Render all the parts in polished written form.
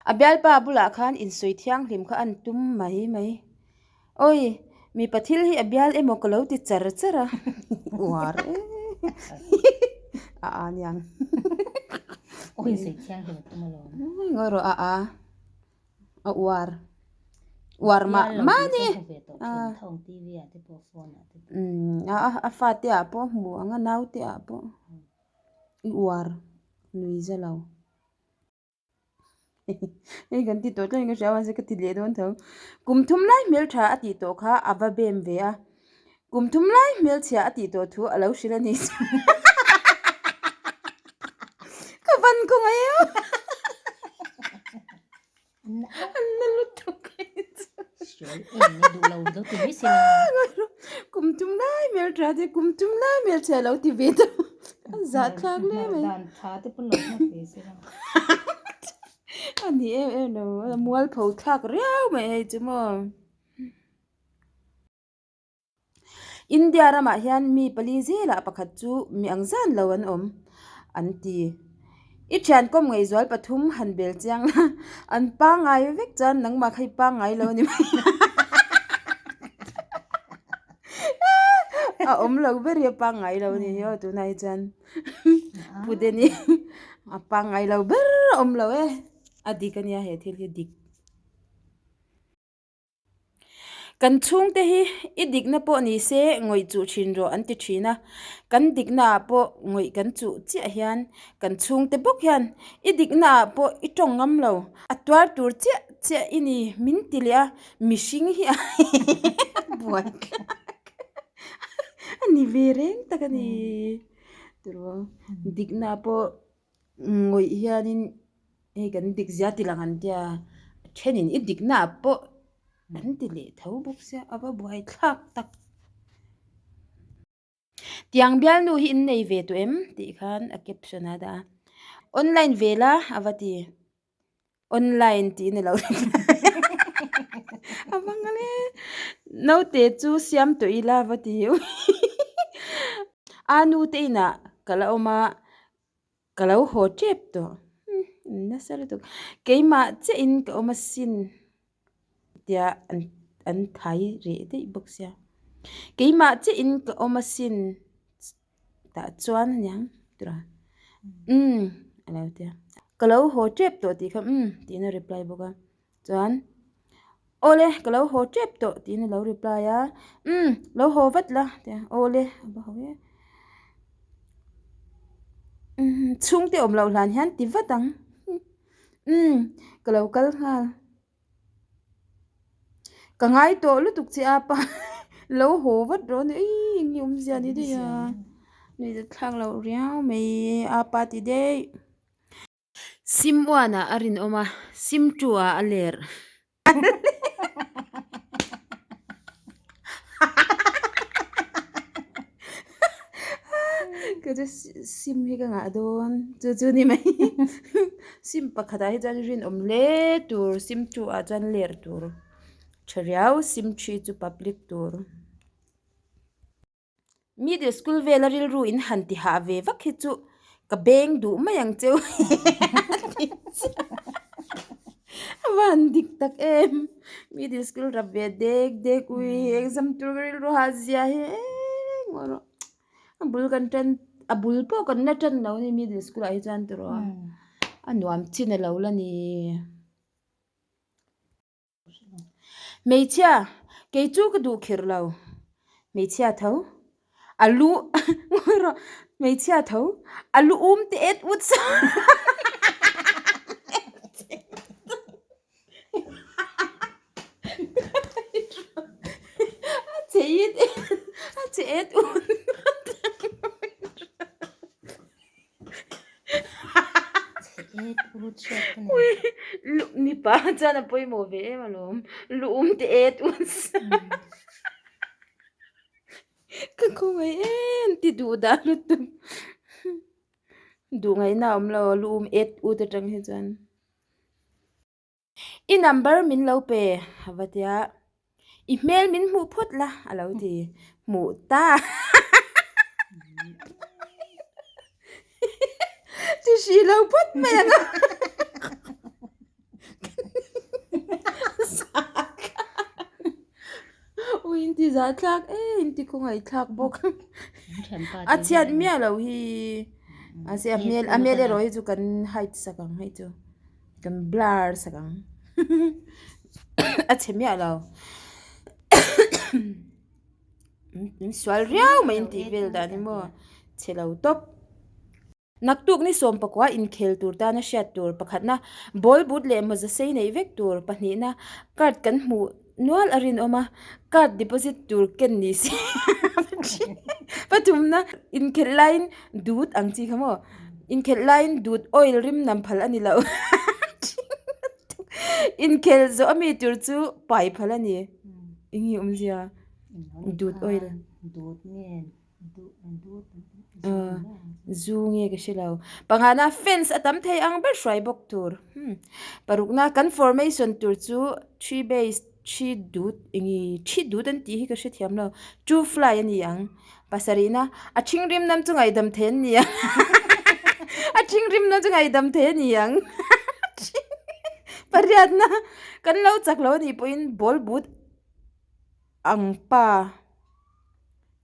A bialpa bulah khan insawi thianghlim kha an tum mai mai. Awi, mipa thil hi a bial emaw ka lo ti char char a. Uar e. A a niang. Awi insawi thianghlim a tum alawm. Ngawi rawh a a. A uar. Uar mah mah ni. A fate ah pawh hmu ang a naute ah pawh i uar nui za lo. Hei kan ti tawh tlat in ka hria mahse ka ti leh dawn tho. Kum thum lai hmeltha a tih tawh kha a va bem ve a. Kum thum lai hmelchhia a tih tawh thu a lo hrilh a ni. Ka van khawngaih em. An na lutuk hei chu. Sual em ni duh lo lo ti mai si la. Kum thum lai hmeltha te kum thum lai hmelchhia a lo ti ve tawh. A zahthlak hle mai. Dan tha te pawn lo hmang ve si la. A ni em em lo a mualpho thlak riau mai hei chu maw. India ramah hian mi pali zelah pakhat chu mi ang zan lo an awm an ti. I thian kawm ngaihzual pathum han bel chiang la, an pangngai vek chuan nangmah kha i pangngai lo a ni mai. A awm lo ber hi a pangngai lo a ni hi aw tunah hi chuan Pu Denny a pangngai lo ber a awm lo e, a dik a nia he thil hi dik. Kan chhungte hi i dikna pawh ni se ngawih chuh thin rawh an ti thin a, kan diknaah pawh ngawih kan chuh chiah hian kan chhungte bawk hian i diknaah pawh i tawng ngam lo, a tuar tur chiah chiah i ni min ti leh a, mihring hi a buai thlak a ni ve reng tak a ni tiraw diknaah pawh ngawih hianin. Hei kan dik zia ti lang an tia a thenin i dikna ah pawh an ti leh tho bawk sia a va buai thlak tak. Tiang bialnu hi in nei ve tawh em tih khan a caption ah a dah a online ve la a va ti online tih a ni lo a va nghal e naute chu siam tawh ila a va ti a nu te inah ka la awm a. Ka lo haw tep tawh umm nasa lutuk keimah chiah in ka awm asin tia an an thai reh daih bawk sia keimah chiah in ka awm asin tah chuan aniang tura umm a lo tia ka lo haw tep tawh tih kha umm tiin a reply bawk a. Chuan, Awle, ka lo haw tep tawh tiin a lo reply a, Umm, lo haw vat la ti a, Awle, a va haw e. Umm, chhungte awm loh hlan hian ti vat ang. Umm, ka lo kal nghal. Ka ngai tawh lutuk che a pa, lo haw vat rawh a ni, Ii, eng nge awmzia ni daih a, nuih thlak loh riau mai a pa ti daih. Sim one ah a rinawm a, sim two ah a ler. Ka chu sim hi ka ngah dawn chu chu ni mai sim pakhat ah hi chuan rinawm hle tur sim two ah chuan ler tur tha riau sim three chu public tur. Middle school vela rilru in han ti hah ve vak hi chu ka beng duh mai ang cheu a van dik tak em middle school rap ve dek dek ui exam tur ka rilru hah zia hi engmah erawh a bul kan tan a bul pawh kan la tan lo a ni middle school ah hi chuan tiraw a nuam chin a lo la ni. Hmeichhia, kei chu ka duh khirh lo. Hmeichhia tho, a lu ngawi rawh, hmeichhia tho, a lu um te et ut sa A che et a che et ut. Mipa chuan a pawimawh ve em alawm lu um te et us ka khawngaih em ti duh dah lutuk duh ngaihna a awm lo lu um et ut atang hi chuan. I number min lo pe a va tia, i hmel min hmuh phawt la a lo ti, hmuh ta ti hri lo phawt mai ang a. zahthlak e in ti khawngaihthlak bawk. A chhiat miah lo hi. Mahse a hmel a hmel erawh hi chu kan hide sak ang hei chu. Kan blur sak ang. A chhe miah lo. In sual riau mai in tih vel dan hi maw chhe lo tawp. Naktuk ni sawmpakua inkhel tur tana hriat tur pakhatna ball but leh mawza sei neih vek tur pahnihna card kan hmuh nual a rinawm a, card deposit tur ken ni se pathumna inkhelh laiin dut ang chi kha maw inkhelh laiin dut oil rim nam phal a ni lo inkhelh zawh ami tur chu pai phal a ni eng nge awmzia dut oil. Zu nge ka hre lo. Panghana fence a tam thei ang ber hruai bawk tur. Hmm. Parukna kan formation tur chu three base three dut enge three dut an tih hi ka hre thiam lo. Two fly a ni ang. Pasarihna a thinrim nam chu ngaihdam thei an ni ang. A thinrim nam chu ngaihdam thei a ni ang. Pariatna kan lo chak lo a nih pawhin ball but ang pa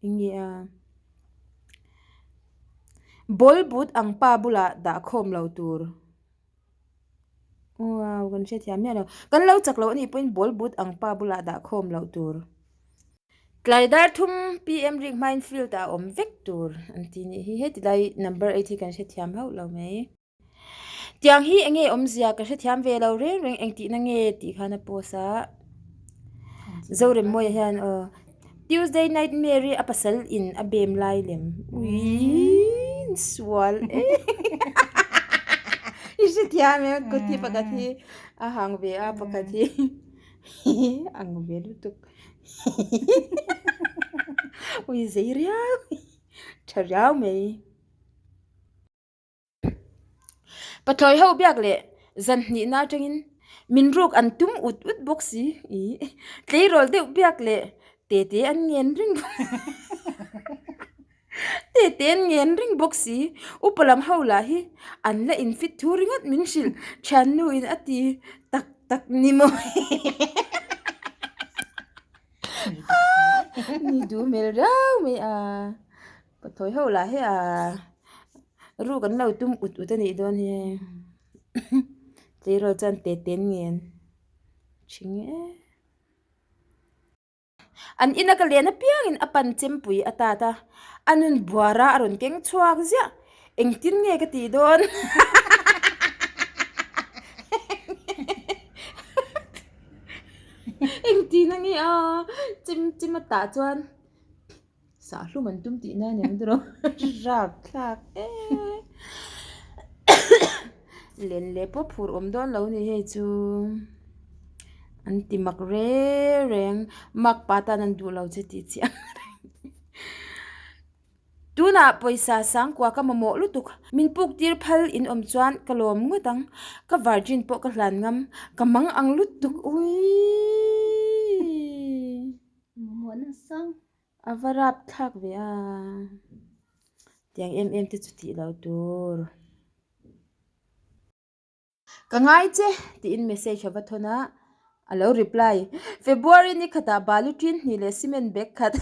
enge a ball but ang pa bulah dah khawm lo tur wow kan hrethiam miah lo kan lo chak loh anih pawhin ball but ang pa bulah dah khawm loh tur tlai dar thum pm rik hmain field ah a awm vek tur an ti nih hi heti lai number eight hi kan hrethiam hauh lo mai. Tiang hi enge awmzia ka hrethiam ve lo reng reng engtihna nge tih khan a post a Zoremmawia hian aw Tuesday Nightmare hi a pasal in a bem lai lem uiiii sual e i hrethiam em kut hi pakhat hi a hang ve a pakhat hi ang ve lutuk ui zei riau tha riau mai. Pathlawi ho biak leh zan hnihna atangin min ruk an tum ut ut bawk si ih tleirawl deuh biak leh tete an ngen reng tete an ngen reng bawk si upa lam ho lah hi an la in fit thu ringawt min hrilh thiannu in a ti tak tak ni maw ni duh hmel riau mai a. Pathlawi ho lah hi a ruk an lo tum ut ut a nih dawn hi hei tleirawl chuan te te an ngen thing e an ina ka len apiangin a pan chempui a tat a a nun buara a rawn keng chhuak ziah engtin nge ka tih dawn engtin ange a chem chem a tah chuan. Sah hlum an tum tih na aniang tiraw rap thlak em len leh pawh phur awm dawn lo ni hei chu an ti mak reng reng mak pa tan an duh lo che tih chiah tunah pawisa sangkua ka mamawh lutuk min puk tir phal in awm chuan ka lawm ngawt ang ka virgin pawh ka hlan ngam ka mang ang lutuk uiii. A va rap thlak ve a, tiang em em te chu tih loh tur. Ka ngai che tiin message a va thawn a, a lo reply, February ni khatah balu ṭin hnih leh cement bag khat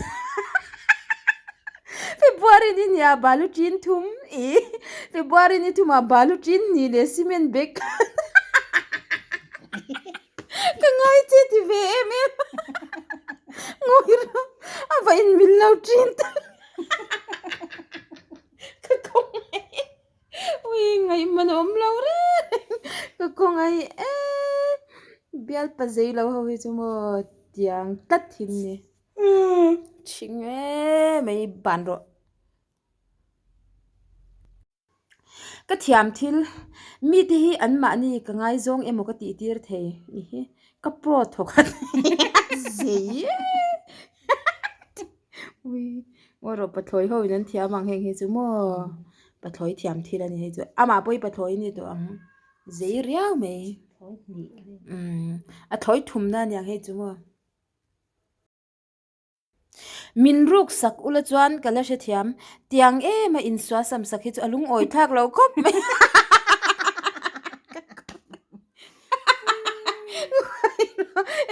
February ni hniah balu ṭin thum ih February ni thumah balu ṭin hnih leh cement bag khat Ka ngai che ti ve em em ngawi rawh a va in mil lo thin ta ka khawngaih ui ngaihman a awm lo reng ka khawngaih em bialpa zei lo ho hi chu maw tiang tlat thin ni thing em mai ban rawh. Ka thiam thil, mite hi anmahni ka ngaizawng emaw ka tih tir thei i hi ka pro thawk a zei ui maw rawh pathlawi ho in an thiam ang heng hi chu maw pathlawi thiam thil a ni hei chu amah pawh hi pathlawi a ni tawh ang zei riau mai umm a thlawi thumna a niang hei chu maw. Min ruk sak ula chuan ka la hrethiam. Tiang em a insual sam sak hi chu a lungawi thlak lo khawp mai.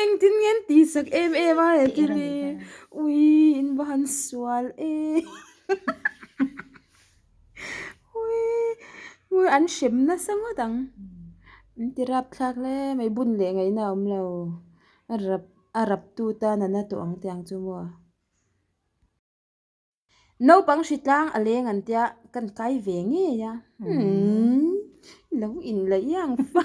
Engtin nge an tihsak em em a he thil hi. Ui in va han sual e. Ui ui an hrem nasa ngawt ang. An ti rap thlak hle mai bun leh ngaihna a awm lo. A rap a rap tu tan a na tawh ang tiang chu maw. Naupang hritlang a leng an tia kan kai ve ngei a. Umm lo in la iang fa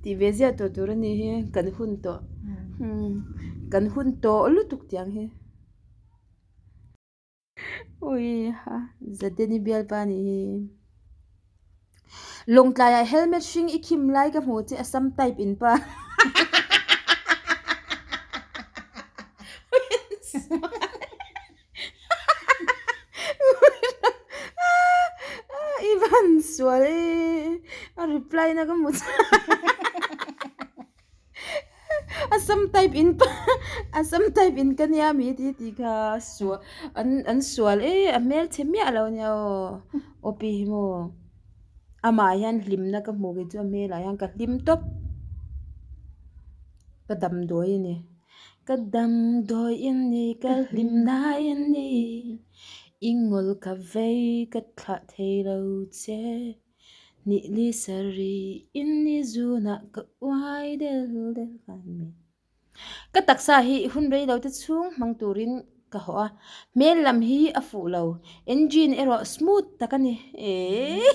tih ve ziah tawh tur a ni hi kan hun tawh kan hun tawh lutuk tiang hi. Ui ha Zadeni bialpa a nih hi. Lawngtlaiah helmet hring i khim lai ka hmu che Assam type in pa. I van sual e a reply na ka hmu che. Assam type in Assam type in ka nia mi ti tih kha sual an an sual e a hmel chhe miah lo nia aw aw pi hi maw amah hian hlimna ka hmuh kei chu a hmelah hian ka hlim tawp ka damdawi a ni ka damdawi a ni ka hlimna a ni i ngawl ka vei ka thlah thei lo che. Nihli sarih in i zunah ka uai del del khan mai. Ka taksa hi hun rei lo te chhung hmang turin ka hawh a, hmel lam hi a fuh lo, engine erawh smooth tak a ni. Eee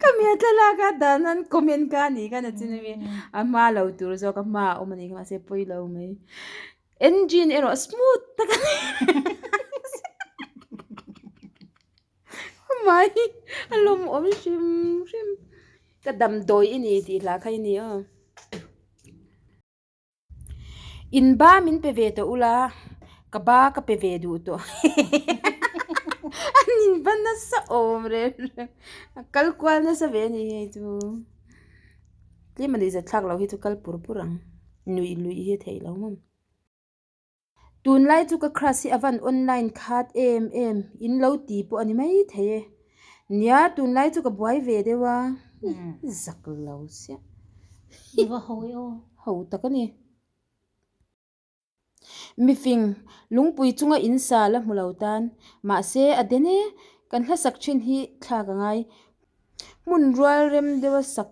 Ka hmel thlalak a dan an comment ka a nih khan a chin ami a hma lo tur zawk a hma a awm a nih kha mahse pawi lo mai. Engine erawh smooth tak a ni. Mai a lawmawm hrim hrim ka damdawi i ni tih hla kha i ni aw in ba min pe ve tawh ula ka ba ka pe ve duh tawh an in ba nasa awm reng reng a kal kual nasa ve a ni hei chu tlem a nuihzat thlak loh hi chu kal pur pur ang nuih luih hi a theih loh mawm. Tunlai chu ka crush hi a van online khat em em in lo ti pawh a ni mai thei e. Nia tunlai chu ka buai ve deuh a zak lo siah. I va ho e aw. Ho tak a ni. Mifing lungpui chunga in sa la hmu lo tan mahse a den e kan hlasak thin hi thlak a ngai. Hmun rual rem deuha sak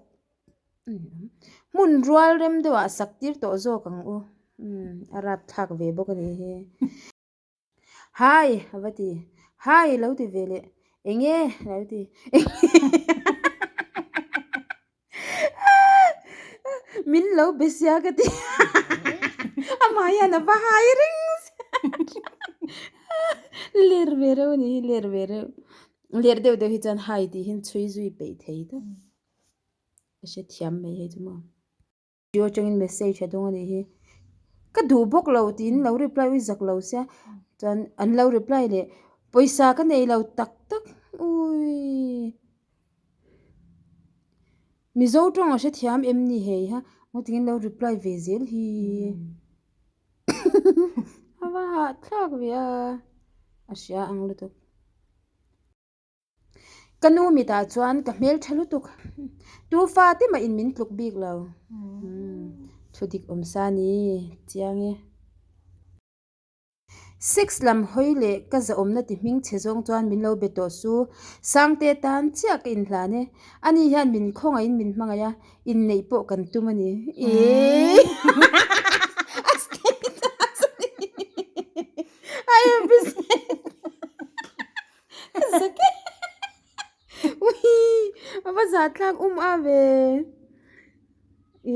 Hmun rual rem deuhah sak tir tawh zawk ang u. Umm a rap thlak ve bawk a nih hi. Hai a va ti. Hai lo ti ve leh. Eng nge lo ti. Min lo be sia ka ti. Amah hian a va hai reng sia. Ler ve reuh a nih hi ler ve reuh. Ler deuh deuh hi chuan hai tih hian chhui zui peih thei tawp. Ka hre thiam mai hei chu maw. Video atangin message a dawng a nih hi. Ka duh bawk lo tiin lo reply ui zak lo sia chuan an lo reply leh pawisa ka nei lo tak tak uii Mizo tawng a hrethiam em ni hei ha ngaw tingin lo reply ve zel hi a va hahthlak ve a a hria ang lutuk. Ka nu mitah chuan ka hmel tha lutuk. Tu fa te mah in min tluk bik lo. Thu dik awm sa ni chiang e. Sex lam hawi leh ka zahawmna ti hming chhe zawng chuan min lo be tawh su. Sangte tan chiah ka inhlan e. Ani hian min khawngaihin min hmangaih a, inneih pawh kan tum a ni. Eee. A status a ni. A episode. A va zah thlak um a ve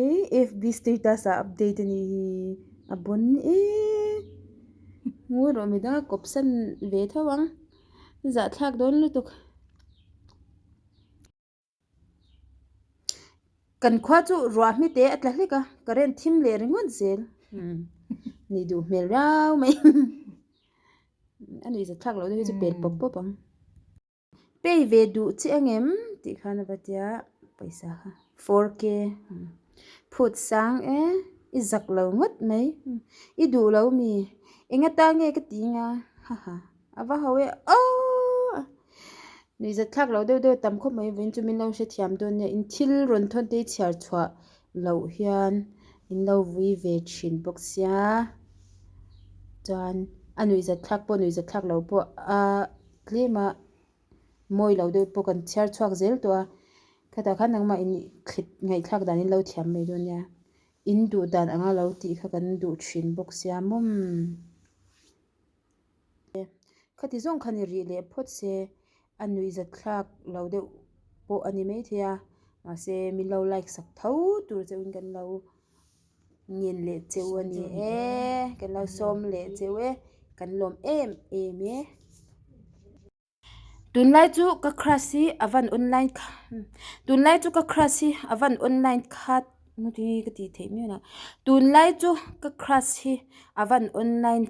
ih fb status ah update a nih hi a bon e ngawi rawh midang a kawp san ve tho ang zah thlak dawn lutuk. Kan khua chu ruah hmi te a tla hlek a, current thim leh ringawt zel nih duh hmel riau mai a nuih zat thlak loh deuh hi chu pel pawp pawp ang. Pay ve duh che ang em tih khan a va tia pawisa kha 4K phut sang e i zak lo ngawt mai i duh lo mi eng atan nge ka ti nga haha a va ho e aww. Nuihzat thlak lo deuh deuh tam khawp mai vawiin chu min lo hrethiam dawn nia in thil rawn thawn te hi chhiar chhuah loh hian in lo vui ve thin bawk sia chuan a nuihzat thlak pawh nuihzat thlak lo pawh a tlem a mawi lo deuh pawh kan chhiar chhuak zel tawh a khatah khan nangmah in thlit ngaihthlak dan in lo thiam mai dawn nia in duh dan anga lo tih kha kan duh thin bawk sia mawm. Khati zawng kha ni rih leh phawt se a nuihzat thlak lo deuh pawh a ni maithei a mahse min lo like sak tho tur chauhin kan lo ngen leh cheu a ni e kan lo sawm leh cheu e kan lawm em em e. Tunlai chu ka crush hi a van online tunlai chu ka crush hi a van online khat. Ka tih theih miah lo. Tunlai chu ka crush hi a van online.